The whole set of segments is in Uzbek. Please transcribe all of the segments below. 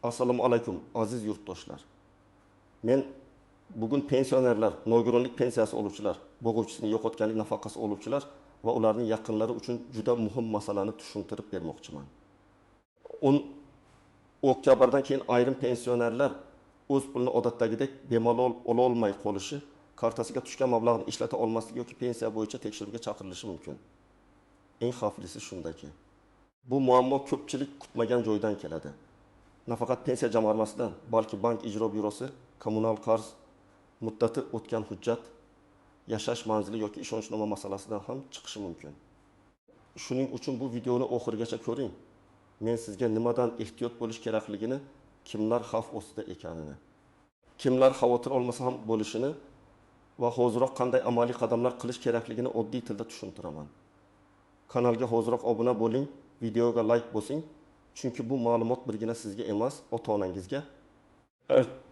Assalomu alaykum, aziz yurtdoshlar. Men bugun pensionerlar, nogironlik pensiyasi oluvchilar, bo'g'uvchisini yo'qotganlik nafaqasi oluvchilar va ularning yaqinlari uchun juda muhim masalani tushuntirib bermoqchiman. 10 oktyabrdan keyin ayrim pensionerlar o'z pulini odatdagidek bemalol ola olmay qolishi, kartasiga tushgan mablag'ni ishlata olmasligi yoki pensiya bo'yicha tekshiruvga chaqirilishi mumkin. Eng xavflisi shundaki, bu muammo ko'pchilik kutmagan joydan keladi. Nafaqat pensiya jamg'armasidan, balki bank ijro byurosi, kommunal qarz, muddati o'tgan hujjat, yashash manzili yoki ishonchnoma masalasidan ham chiqishi mumkin. Shuning uchun bu videoni oxirigacha ko'ring. Men sizga nimadan ehtiyot bo'lish kerakligini, kimlar xavf ostida ekanini, kimlar xavotir olmasa ham bo'lishini va hoziroq qanday amaliy qadamlar qilish kerakligini oddiy tilda tushuntiraman. Kanalga hoziroq obuna bo'ling, videoga like bosing, chunki bu ma'lumot birgina sizga emas, ota-onangizga,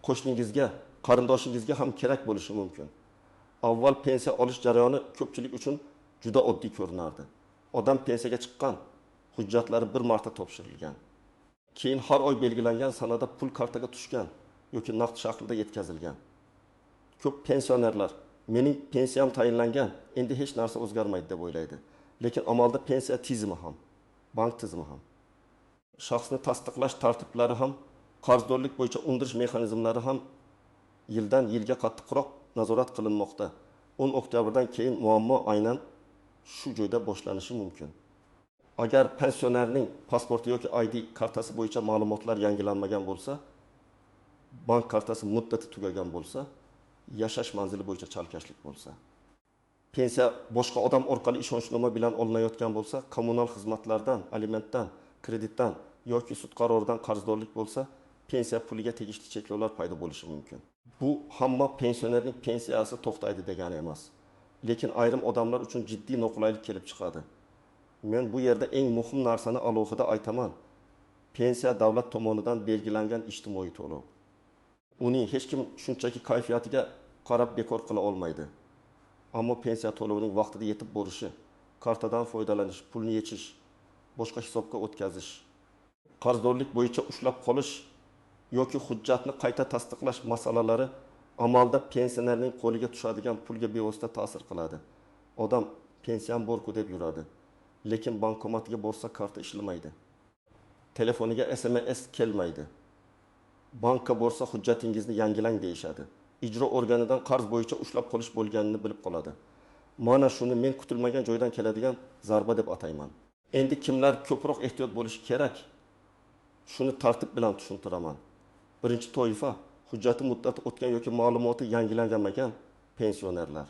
qo'shningizga, qarindoshingizga ham kerak bo'lishi mumkin. Avval pensiya olish jarayoni ko'pchilik uchun juda oddiy ko'rinardi. Odam pensiyaga chiqqan, hujjatlari bir marta topshirilgan. Keyin har oy belgilangan sanada pul kartaga tushgan yoki naqd shaklida yetkazilgan. Ko'p pensionerlar mening pensiyam tayinlangan, endi hech narsa o'zgarmaydi deb o'ylaydi. Lekin amalda pensiya tizimi ham, bank tizimi ham, shaxsni tasdiqlash tartiblari ham, qarzdorlik bo'yicha undirish mexanizmlari ham yildan yilga qattiqroq nazorat qilinmoqda. 10 oktyabrdan keyin muammo aynan shu joyda boshlanishi mumkin. Agar pensionerning pasporti yoki ID kartasi bo'yicha ma'lumotlar yangilanmagan bo'lsa, bank kartasi muddati tugagan bo'lsa, yashash manzili bo'yicha chalkashlik bo'lsa, pensiya boshqa odam orqali ishonchnoma bilan olinayotgan bo'lsa, kommunal xizmatlardan, alimentdan, kreditdan yoki sud qaroridan qarzdorlik bo'lsa, pensiya puliga tegishli cheklovlar paydo bo'lishi mumkin. Bu hamma pensionerning pensiyasi to'xtaydi degani emas. Lekin ayrim odamlar uchun jiddiy noqulaylik kelib chiqadi. Men bu yerda eng muhim narsani alohida aytaman. Pensiya davlat tomonidan belgilangan ijtimoiy to'lov. Uning hech kim shunchaki kayfiyatiga qarab bekor qila olmaydi. Ammo pensiya to'lovining vaqtida yetib borishi, kartadan foydalanish, pulni yechish, boshqa hisobga o'tkazish, qarzdorlik bo'yicha ushlab qolish yoki hujjatni qayta tasdiqlash masalalari amalda pensionerning qo'liga tushadigan pulga bevosita ta'sir qiladi. Odam pensiyam borku deb yuradi, lekin bankomatga borsa karta ishlamaydi. Telefoniga SMS kelmaydi. Bankka borsa hujjatingizni yangilang deyishadi. Ijro organidan qarz bo'yicha ushlab qolish bo'lganini bilib qoladi. Mana shuni men kutilmagan joydan keladigan zarba deb atayman. Endi kimlar ko'proq ehtiyot bo'lishi kerak? Shuni tartib bilan tushuntiraman. Birinchi toifa hujjati muddati o'tgan yoki ma'lumoti yangilanmagan pensionerlar.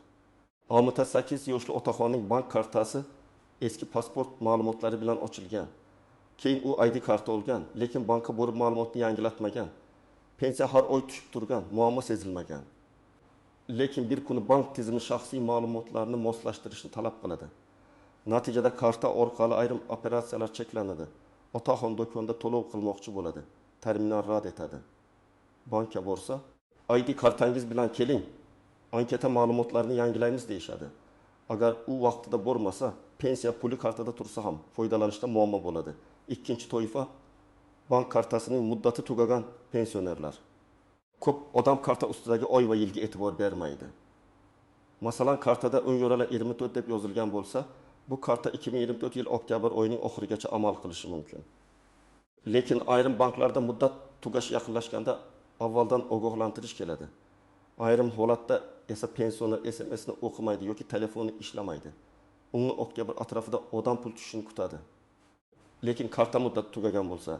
68 yoshli otaxonning bank kartasi eski pasport ma'lumotlari bilan ochilgan. Keyin u ID karta olgan, lekin bankka borib ma'lumotni yangilatmagan. Pensiya har oy tushib turgan, muammo sezilmagan. Lekin bir kuni bank tizimi shaxsiy ma'lumotlarni moslashtirishni talab qiladi. Natijada karta orqali ayrim operatsiyalar cheklanadi. Otaxon do'konda to'lov qilmoqchi bo'ladi. Terminal rad etadi. Bankka borsa, ID kartangiz bilan keling, anketa ma'lumotlarini yangilaymiz deyishadi. Agar u vaqtida bormasa, pensiya puli kartada tursa ham foydalanishda muammo bo'ladi. Ikkinchi toifa bank kartasining muddati tugagan pensionerlar. Ko'p odam karta ustidagi oy va yilga e'tibor bermaydi. Masalan, kartada 10-24 deb yozilgan bo'lsa, bu karta 2024 yil oktyabr oyining oxirigacha amal qilishi mumkin. Lekin ayrim banklarda muddat tugashi yaqinlashganda avvaldan ogohlantirish keladi. Ayrim holatda esa pensioner SMSni o'qimaydi yoki telefoni ishlamaydi. 10 oktyabr atrofida odam pul tushishini kutadi. Lekin karta muddati tugagan bo'lsa,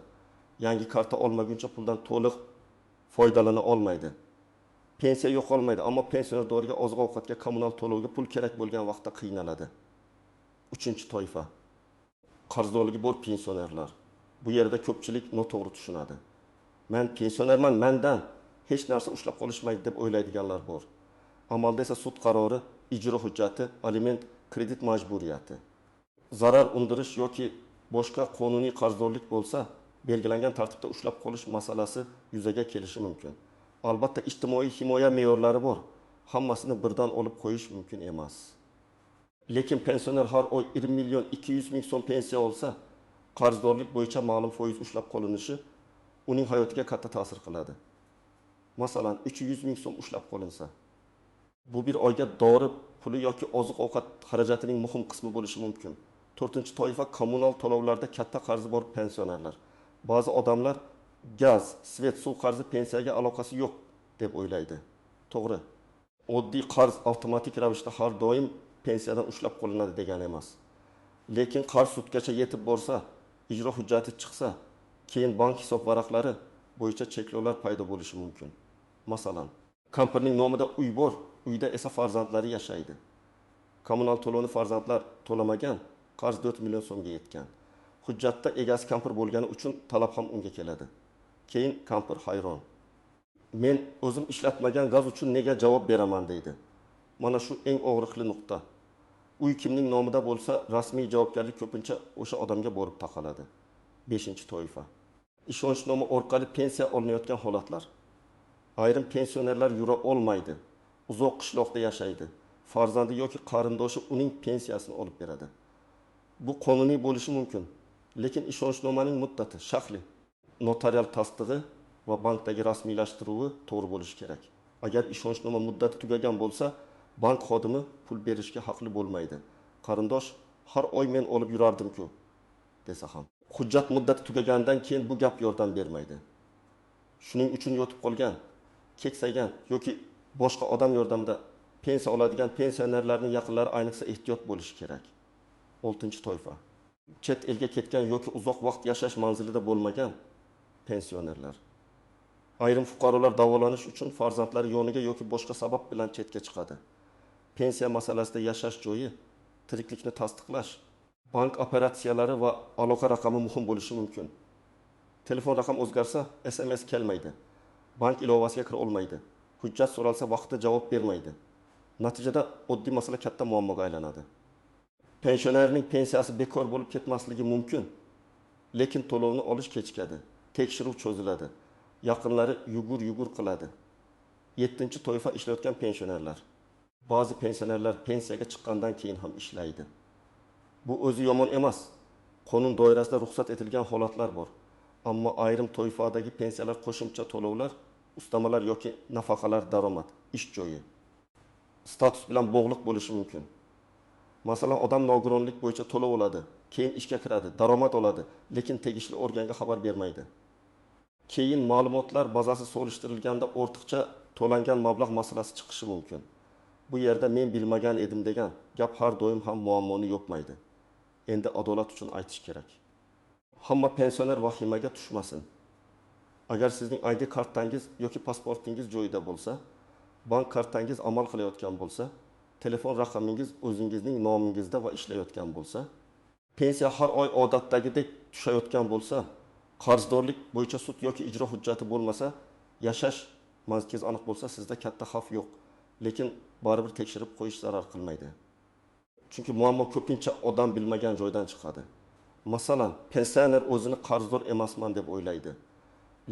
yangi karta olmaguncha puldan to'liq foydalana olmaydi. Pensiya yo'qolmaydi, ammo pensioner doriga, oziq-ovqatga, kommunal to'lovga pul kerak bo'lgan vaqtda qiynaladi. Uchinchi toifa qarzdorligi bor pensionerlar. Bu yerda ko'pchilik noto'g'ri tushunadi. Men pensionerman, mendan hech narsa ushlab qolishmaydi deb o'ylaydiganlar bor. Amalda esa sud qarori, ijro hujjati, aliment, kredit majburiyati, zarar undirish yoki boshqa qonuniy qarzdorlik bo'lsa, belgilangan tartibda ushlab qolish masalasi yuzaga kelishi mumkin. Albatta ijtimoiy himoya me'yorlari bor. Hammasini birdan olib qo'yish mumkin emas. Lekin pensioner har oy 1 million 200 ming so'm pensiya olsa, qarzdorlik bo'yicha ma'lum foiz ushlab qolinishi uning hayotiga katta ta'sir qiladi. Masalan, 300 ming so'm ushlab qolinsa, bu bir oyga dori puli yoki oziq-ovqat xarajatining muhim qismi bo'lishi mumkin. To'rtinchi toifa kommunal to'lovlarda katta qarzi bor pensionerlar. Ba'zi odamlar gaz, svet, suv qarzi pensiyaga aloqasi yo'q deb o'ylaydi. To'g'ri. Oddiy qarz avtomatik ravishda har doim pensiyadan ushlab qolinadi degani emas. Lekin qarz sudgacha yetib borsa, ijro hujjati chiqsa, keyin bank hisob varaqlari bo'yicha cheklovlar paydo bo'lishi mumkin. Masalan, kampirning nomida uy bor, uyda esa farzandlari yashaydi. Kommunal to'lovni farzandlar to'lamagan, qarz 4 million so'mga yetgan. Hujjatda egasi kampir bo'lgani uchun talab ham unga keladi. Keyin kampir hayron. Men o'zim ishlatmagan gaz uchun nega javob beraman deydi. Mana shu eng og'riqli nuqta. Uy kimning nomida bo'lsa, rasmiy javobgarlik ko'pincha o'sha odamga borib taqaladi. 5-toifa. Ishonchnoma orqali pensiya olinayotgan holatlar. Ayrim pensionerlar yura olmaydi. Uzoq qishloqda yashaydi. Farzandi yoki qarindoshi uning pensiyasini olib beradi. Bu qonuniy bo'lishi mumkin, lekin ishonchnomaning muddati, shakli, notarial tasdig'i va bankdagi rasmiylashtiruvi to'g'ri bo'lishi kerak. Agar ishonchnoma muddati tugagan bo'lsa, bank xodimi pul berishga haqli bo'lmaydi. Qarindosh har oy men olib yurardim-ku desa ham. Hujjat muddati tugagandan keyin bu gap yordam bermaydi. Shuning uchun yotib qolgan, keksaygan yoki boshqa odam yordamida pensiya oladigan pensionerlarning yaqinlari ayniqsa ehtiyot bo'lishi kerak. 6-toifa. Chet elga ketgan yoki uzoq vaqt yashash manzilida bo'lmagan pensionerlar. Ayrim fuqarolar davolanish uchun farzandlari yoniga yoki boshqa sabab bilan chetga chiqadi. Pensiya masalasida yashash joyi, tiriklikni tasdiqlash, bank operatsiyalari va aloqa raqami muhim bo'lishi mumkin. Telefon raqam o'zgarsa, SMS kelmaydi. Bank ilovasiga kira olmaydi. Hujjat so'ralsa vaqtida javob bermaydi. Natijada oddiy masala katta muammoga aylanadi. Pensionerning pensiyasi bekor bo'lib ketmasligi mumkin, lekin to'lovni olish kechikadi, tekshiruv cho'ziladi, yaqinlari yugur-yugur qiladi. 7-toifa ishlayotgan pensionerlar. Ba'zi pensionerlar pensiyaga chiqqandan keyin ham ishlaydi. Bu o'zi yomon emas. Qonun doirasida ruxsat etilgan holatlar bor. Ammo ayrim toifadagi pensiyalar qo'shimcha to'lovlar, ustamalar yoki nafaqalar daromad, ish joyi, status bilan bog'liq bo'lishi mumkin. Masalan, odam nogironlik bo'yicha to'lov oladi, keyin ishga kiradi, daromad oladi, lekin tegishli organga xabar bermaydi. Keyin ma'lumotlar bazasi solishtirilganda ortiqcha to'langan mablag' masalasi chiqishi mumkin. Bu yerda men bilmagan edim degan gap har doim ham muammoni yopmaydi. Endi adolat uchun aytish kerak. Hamma pensioner vahimaga tushmasin. Agar sizning ID kartangiz yoki pasportingiz joyida bo'lsa, bank kartangiz amal qilayotgan bo'lsa, telefon raqamingiz o'zingizning nomingizda va ishlayotgan bo'lsa, pensiya har oy odatdagidek tushayotgan bo'lsa, qarzdorlik bo'yicha sud yoki ijro hujjati bo'lmasa, yashash manzilingiz aniq bo'lsa, sizda katta xavf yo'q. Lekin baribir tekshirib qo'yish zarar qilmaydi. Chunki muammo ko'pincha odam bilmagan joydan chiqadi. Masalan, pensioner o'zini qarzdor emasman deb o'ylaydi.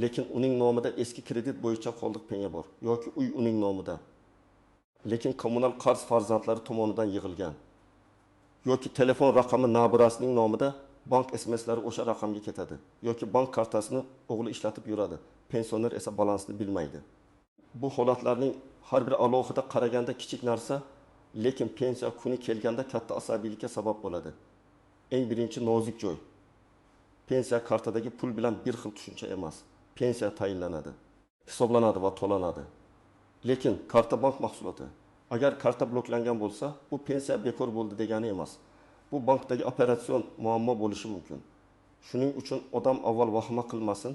Lekin uning nomida eski kredit bo'yicha qoldiq penya bor yoki uy uning nomida. Lekin kommunal qarz farzandlari tomonidan yig'ilgan. Yoki telefon raqami nabirasining nomida, bank SMSlari o'sha raqamga ketadi yoki bank kartasini o'g'li ishlatib yuradi. Pensioner esa balansni bilmaydi. Bu holatlarning har biri alohida qaraganda kichik narsa, lekin pensiya kuni kelganda katta asabiylikka sabab bo'ladi. Eng birinchi nozik joy. Pensiya kartadagi pul bilan bir xil tushuncha emas. Pensiya tayinlanadi, hisoblanadi va to'lanadi. Lekin karta bank mahsuloti. Agar karta bloklangan bo'lsa, bu pensiya bekor bo'ldi degani emas. Bu bankdagi operatsion muammo bo'lishi mumkin. Shuning uchun odam avval vahima qilmasin,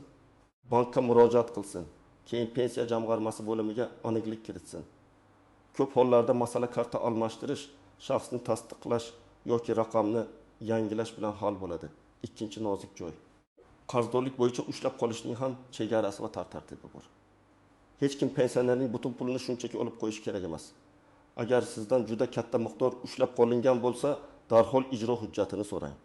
bankka murojaat qilsin, keyin pensiya jamg'armasi bo'limiga aniqlik kiritsin. Ko'p hollarda masala karta almashtirish, shaxsni tasdiqlash yoki raqamni yangilash bilan hal bo'ladi. Ikkinchi nozik joy. Qarzdorlik bo'yicha ushlab qolishning ham chegarasi va tartibi bor. Hech kim pensionerning butun pulini shunchaki olib qo'yishi kerak emas. Agar sizdan juda katta miqdor ushlab qolingan bo'lsa, darhol ijro hujjatini so'rang.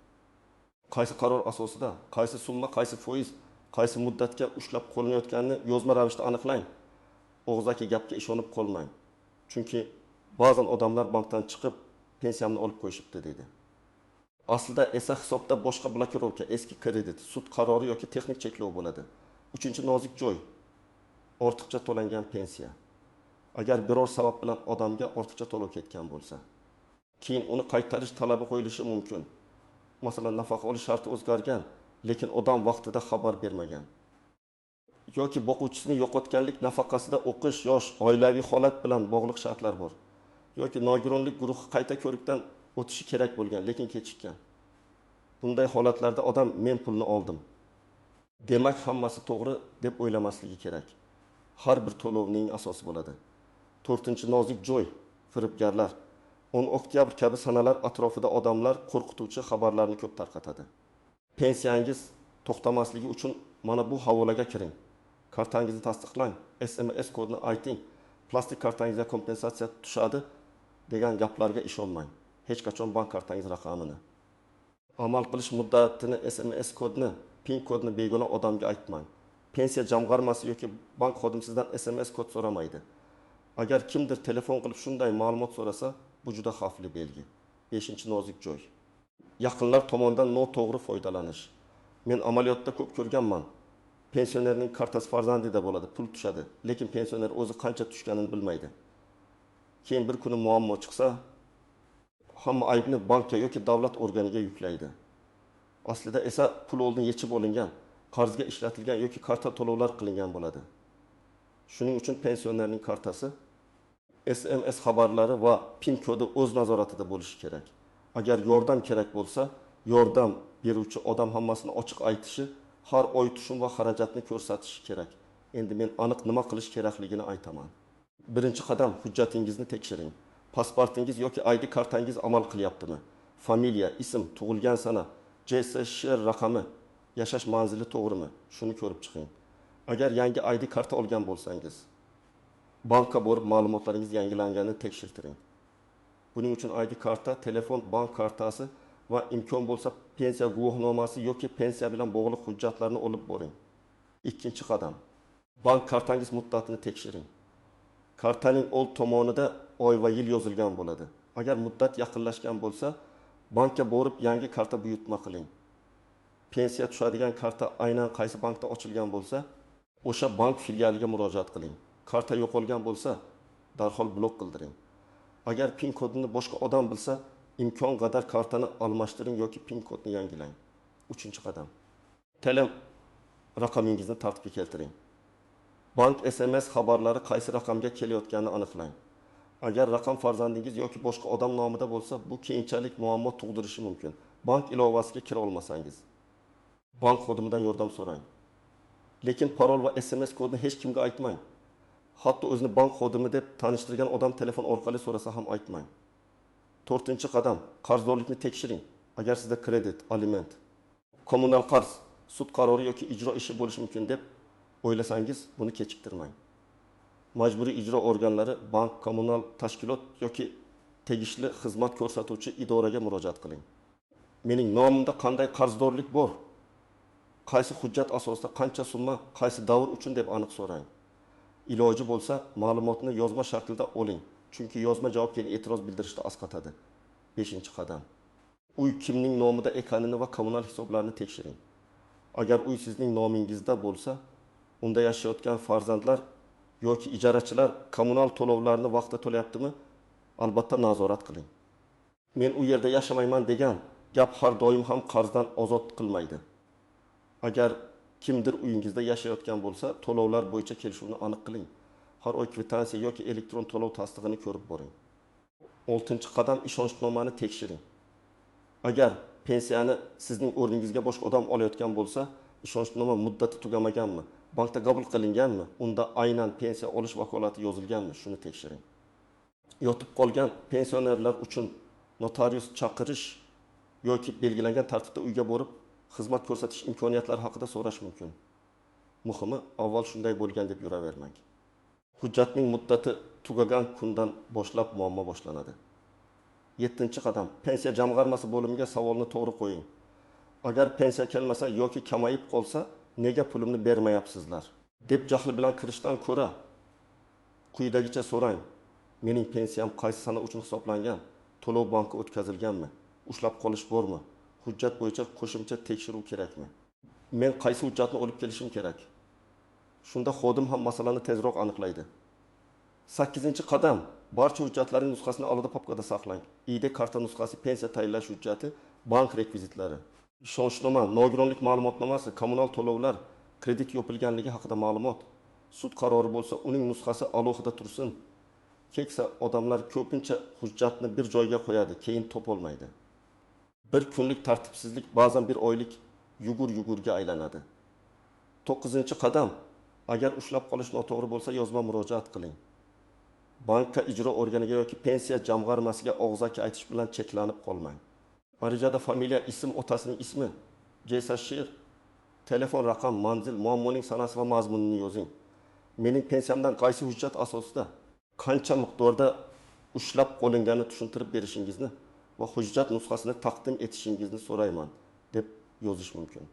Qaysi qaror asosida, qaysi summa, qaysi foiz, qaysi muddatga ushlab qolinayotganini yozma ravishda aniqlang. Og'zaki gapga ishonib qolmang. Chunki ba'zan odamlar bankdan chiqib pensiyamni olib qo'yishibdi deydi. Aslida esa hisobda boshqa blokirovka, eski kredit, sud qarori yoki texnik cheklov bo'ladi. Uchinchi nozik joy ortiqcha to'langan pensiya. Agar biror sabab bilan odamga ortiqcha to'lov ketgan bo'lsa, keyin uni qaytarish talabi qo'yilishi mumkin. Masalan, nafaqa olish sharti o'zgargan, lekin odam vaqtida xabar bermagan. Yoki boquvchisini yo'qotganlik nafaqasida o'qish, yosh, oilaviy holat bilan bog'liq shartlar bor. Yoki nogironlik guruhi qayta ko'rikdan o'tishi kerak bo'lgan, lekin kechikkan. Bunday holatlarda odam men pulni oldim, demak hammasi to'g'ri deb o'ylamasligi kerak. Har bir to'lovning asosi bo'ladi. To'rtinchi nozik joy firibgarlar. 10 oktyabr kabi sanalar atrofida odamlar qo'rqituvchi xabarlarni ko'p tarqatadi. Pensiyangiz to'xtamasligi uchun mana bu havolaga kiring. Kartangizni tasdiqlang, SMS kodini ayting, plastik kartangizga kompensatsiya tushadi degan gaplarga ishonmang. Hech qachon bank kartangiz raqamini, amal qilish muddatini, SMS kodini, PIN kodini begona odamga aytmang. Pensiya jamg'armasi yoki bank xodimi sizdan SMS kod so'ramaydi. Agar kimdir telefon qilib shunday ma'lumot so'rasa, bu juda xavfli belgi. 5. nozik joy. Yaqinlar tomonidan noto'g'ri foydalanish. Men amaliyotda ko'p ko'rganman. Pensionerning kartasi farzandida bo'ladi, pul tushadi, lekin pensioner o'zi qancha tushganini bilmaydi. Keyin bir kuni muammo chiqsa, hamma aybni bankka yoki davlat organiga yuklaydi. Aslida esa pul oldin yechib olingan, qarzga ishlatilgan yoki karta to'lovlar qilingan bo'ladi. Shuning uchun pensionerning kartasi SMS xabarlari va PIN kodi o'z nazoratida bo'lishi kerak. Agar yordam kerak bo'lsa, yordam beruvchi odam hammasini ochiq aytishi, har oy tushum va xarajatni ko'rsatishi kerak. Endi men aniq nima qilish kerakligini aytaman. Birinchi qadam hujjatingizni tekshiring. Pasportingiz yoki ID kartangiz amal qilyaptimi? Familiya, ism, tug'ilgan sana, JSSh raqami, yashash manzili to'g'rimi? Shuni ko'rib chiqing. Agar yangi ID karta olgan bo'lsangiz, bankka borib ma'lumotlaringiz yangilanganini tekshirtiring. Buning uchun ID karta, telefon, bank kartasi va imkon bo'lsa pensiya guvohnomasi yoki pensiya bilan bog'liq hujjatlarni olib boring. Ikkinchi qadam. Bank kartangiz muddatini tekshiring. Kartaning old tomonida oy va yil yozilgan bo'ladi. Agar muddat yaqinlashgan bo'lsa, bankka borib yangi karta buyurtma qiling. Pensiya tushadigan karta aynan qaysi bankda ochilgan bo'lsa, o'sha bank filialiga murojaat qiling. Karta yo'qolgan bo'lsa, darhol blok qildiring. Agar PIN kodini boshqa odam bilsa, imkon qadar kartani almashtiring yoki PIN kodni yangilang. Uchinchi qadam. Telefon raqamingizni tartibga keltiring. Bank SMS xabarlari qaysi raqamga kelayotganini aniqlang. Agar raqam farzandingiz yoki boshqa odam nomida bo'lsa, bu keyinchalik muammo tug'dirishi mumkin. Bank ilovasiga kira olmasangiz, bank xodimidan yordam so'rang. Lekin parol va SMS kodini hech kimga aytmang. Hatto o'zini bank xodimi deb tanishtirgan odam telefon orqali so'rasa ham aytmang. To'rtinchi qadam, qarzdorlikni tekshiring. Agar sizda kredit, aliment, kommunal qarz, sud qarori yoki ijro ishi bo'lishi mumkin deb o'ylasangiz, buni kechiktirmang. Majburiy ijro organlari, bank, kommunal tashkilot yoki tegishli xizmat ko'rsatuvchi idoraga murojaat qiling. Mening nomimda qanday qarzdorlik bor? Qaysi hujjat asosida qancha summa, qaysi davr uchun deb aniq so'rang. Iloji bo'lsa, ma'lumotni yozma shaklda oling. Chunki yozma javob keyin e'tiroz bildirishda asqatadi. 5-qadam. Uy kimning nomida ekanini va kommunal hisoblarni tekshiring. Agar uy sizning nomingizda bo'lsa, unda yashayotgan farzandlar yoki ijarachilar kommunal to'lovlarni vaqtida to'layaptimi? Albatta nazorat qiling. Men u yerda yashamayman degan gap har doim ham qarzdan ozod qilmaydi. Agar kimdir uyingizda yashayotgan bo'lsa, to'lovlar bo'yicha kelishuvni aniq qiling. Har oy kvitansiya yoki elektron to'lov tasdig'ini ko'rib boring. 6-qadam ishonchnomani tekshiring. Agar pensiyani sizning o'rningizga boshqa odam olayotgan bo'lsa, ishonchnoma muddati tugamaganmi, bankda qabul qilinganmi, unda aynan pensiya olish vakolati yozilganmi, shuni tekshiring. Yotib qolgan pensionerlar uchun notarius chaqirish yoki belgilangan tartibda uyga borib xizmat ko'rsatish imkoniyatlari haqida so'rash mumkin. Muhimi, avval shunday bo'lgan deb yuravermang. Hujjatning muddati tugagan kundan boshlab muammo boshlanadi. 7-qadam. Pensiya jamg'armasi bo'limiga savolni to'g'ri qo'ying. Agar pensiya kelmasa yoki kamayib qolsa, nega pulimni bermayapsizlar deb jahl bilan kirishdan ko'ra quyidagicha so'rang. Mening pensiyam qaysi sana uchun hisoblangan? To'lov bankka o'tkazilganmi? Ushlab qolish bormi? Hujjat bo'yicha qo'shimcha tekshiruv kerakmi? Men qaysi hujjatni olib kelishim kerak? Shunda xodim ham masalani tezroq aniqlaydi. Sakkizinchi qadam: barcha hujjatlarning nusxasini alohida papkada saqlang. ID karta nusxasi, pensiya tayinlash hujjati, bank rekvizitlari. Ishonchnoma, nogironlik ma'lumotnomasi, kommunal to'lovlar, kredit yopilganligi haqida ma'lumot. Sud qarori bo'lsa, uning nusxasi alohida tursin. Keksa odamlar ko'pincha hujjatni bir joyga qo'yadi, keyin topolmaydi. Bir kunlik tartibsizlik ba'zan bir oylik yugur-yugurga aylanadi. To'qqizinchi qadam: agar ushlab qolish noto'g'ri bo'lsa, yozma murojaat qiling. Bankka, ijro organiga yoki pensiya jamg'armasiga og'zaki aytish bilan cheklanib qolmang. Arizada familiya, ism, otasining ismi, JSSh, telefon raqam, manzil, muammoning sanasi va mazmunini yozing. Mening pensiyamdan qaysi hujjat asosida, qancha miqdorda ushlab qolinganini tushuntirib berishingizni va hujjat nusxasini taqdim etishingizni so'rayman, deb yozish mumkin.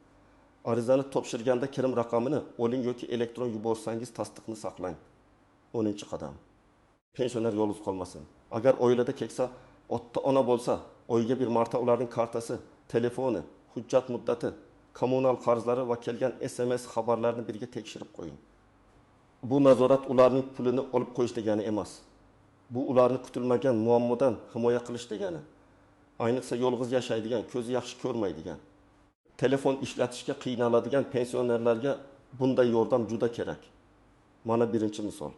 Arizani topshirganda kirim raqamini oling yoki elektron yuborsangiz tasdiqni saqlang. 10-qadam. Pensioner yolg'iz qolmasin. Agar oilada keksa ota-ona bo'lsa, oyga bir marta ularning kartasi, telefoni, hujjat muddati, kommunal qarzlari va kelgan SMS xabarlarini birga tekshirib qo'ying. Bu nazorat ularning pulini olib qo'yish degani emas. Bu ularni kutilmagan muammodan himoya qilish degani. Ayniqsa yolg'iz yashaydigan, ko'zi yaxshi ko'rmaydigan, telefon ishlatishga qiynaladigan pensionerlarga bunday yordam juda kerak. Mana birinchi misol.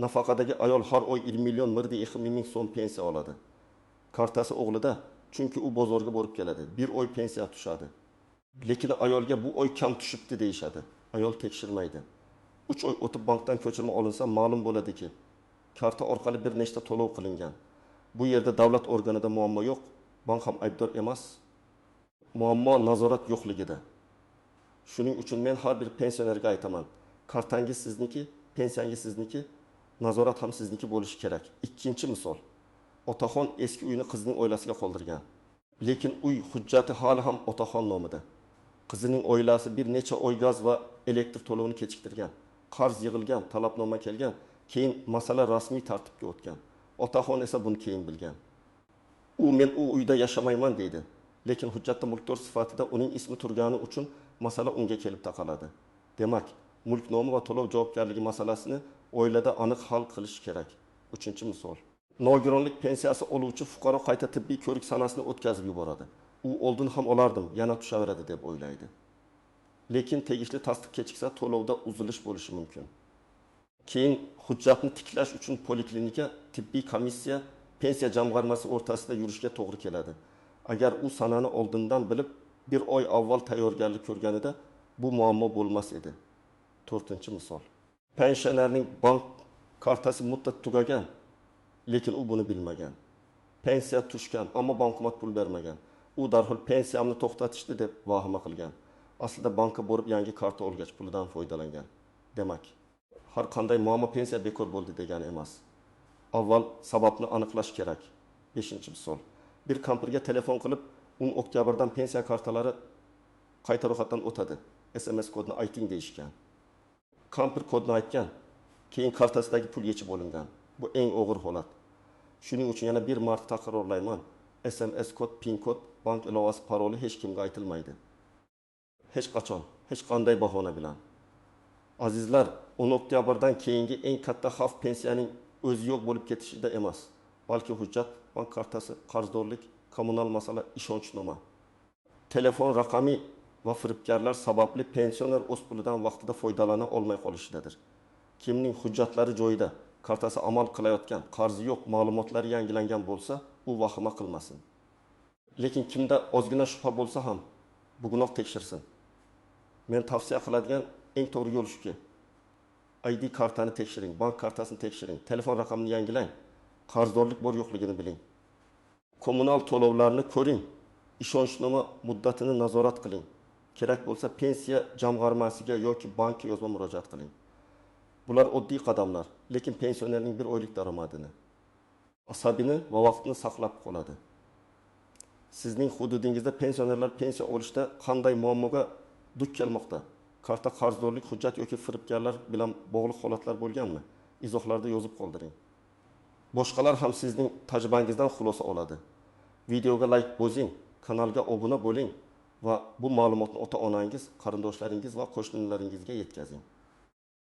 Nafaqadagi ayol har oy 1 million 1,2 ming so'm pensiya oladi. Kartasi o'g'lida, chunki u bozorga borib keladi. Bir oy pensiya tushadi. Lekin ayolga bu oy kam tushibdi deyishadi. Ayol tekshirmaydi. 3 oy o'tib bankdan ko'chirma olinsa ma'lum bo'ladiki, karta orqali bir nechta to'lov qilingan. Bu yerda davlat organida muammo yo'q, bank ham aybdor emas. Muammo nazorat yo'qligida. Shuning uchun men har bir pensionerga aytaman: kartangiz sizniki, pensiyangiz sizniki, nazorat ham sizniki bo'lishi kerak. Ikkinchi misol. Otaxon eski uyini qizining oilasiga qoldirgan. Lekin uy hujjati hali ham otaxon nomida. Qizining oilasi bir necha oy gaz va elektr to'lovini kechiktirgan. Qarz yig'ilgan, talabnoma kelgan, keyin masala rasmiy tartibga o'tgan. Otaxon esa buni keyin bilgan. U men u uyda yashamayman deydi. Lekin hujjatda mulkdor sifatida uning ismi turgani uchun masala unga kelib taqaladi. Demak, mulk nomi va to'lov javobgarligi masalasini oilada aniq hal qilish kerak. Uchinchi misol. Nogironlik pensiyasi oluvchi fuqaro qayta tibbiy ko'rik sanasini o'tkazib yuboradi. U oldin ham olardim, yana tushaveradi deb o'ylaydi. Lekin tegishli tasdiq kechiksa to'lovda uzilish bo'lishi mumkin. Keyin hujjatni tiklash uchun poliklinika, tibbiy komissiya, pensiya jamg'armasi o'rtasida yurishga to'g'ri keladi. Agar u sanani oldindan bilib, bir oy avval tayyorgarlik ko'rganida bu muammo bo'lmas edi. To'rtinchi misol. Pensionerning bank kartasi muddat tugagan, lekin u buni bilmagan. Pensiya tushgan, ammo bankomat pul bermagan. U darhol pensiyamni to'xtatishdi deb vahima qilgan. Aslida bankka borib yangi karta olgach pulidan foydalangan. Demak, har qanday muammo pensiya bekor bo'ldi degani emas. Avval sababni aniqlash kerak. 5-misol. Bir kampirga telefon qilib, 10 oktyabrdan pensiya kartalari qayta ro'yxatdan o'tadi. SMS kodini ayting deyishgan. Kampir kodni aytgan, keyin kartasidagi pul yechib olingan. Bu eng og'ir holat. Shuning uchun yana bir marta takrorlayman. SMS kod, PIN kod, bank ilovasi paroli hech kimga aytilmaydi. Hech qachon, hech qanday bahona bilan. Azizlar, 10 oktyabrdan keyingi eng katta xavf pensiyaning o'zi yo'q bo'lib ketishida emas, balki hujjat, bank kartasi, qarzdorlik, kommunal masala, ishonchnoma. Telefon raqami va firibgarlar sababli pensioner o'z pulidan vaqtida foydalana olmay qolishidadir. Kimning hujjatlari joyida, kartasi amal qilayotgan, qarzi yo'q, ma'lumotlari yangilangan bo'lsa, u vahima qilmasin. Lekin kimda ozgina shubha bo'lsa ham bugunoq tekshirsin. Men tavsiya qiladigan eng to'g'ri yo'l shuki, ID kartani tekshiring, bank kartasini tekshiring, telefon raqamini yangilang, qarzdorlik bor yo'qligini biling. Kommunal to'lovlarni ko'ring, ishonchnoma muddatini nazorat qiling. Kerak bo'lsa pensiya jamg'armasiga yoki bankka yozma murojaat qiling. Bular oddiy qadamlar, lekin pensionerning bir oylik daromadini, asabini va vaqtini saqlab qoladi. Sizning hududingizda pensionerlar pensiya olishda qanday muammoga duch kelmoqda? Karta qarzdorlik, hujjat yoki firibgarlar bilan bog'liq holatlar bo'lganmi? Izohlarda yozib qoldiring. Boshqalar ham sizning tajribangizdan xulosa oladi. Videoga like bosing, kanalga obuna bo'ling va bu ma'lumotni ota-onangiz, qarindoshlaringiz va qo'shnilaringizga yetkazing.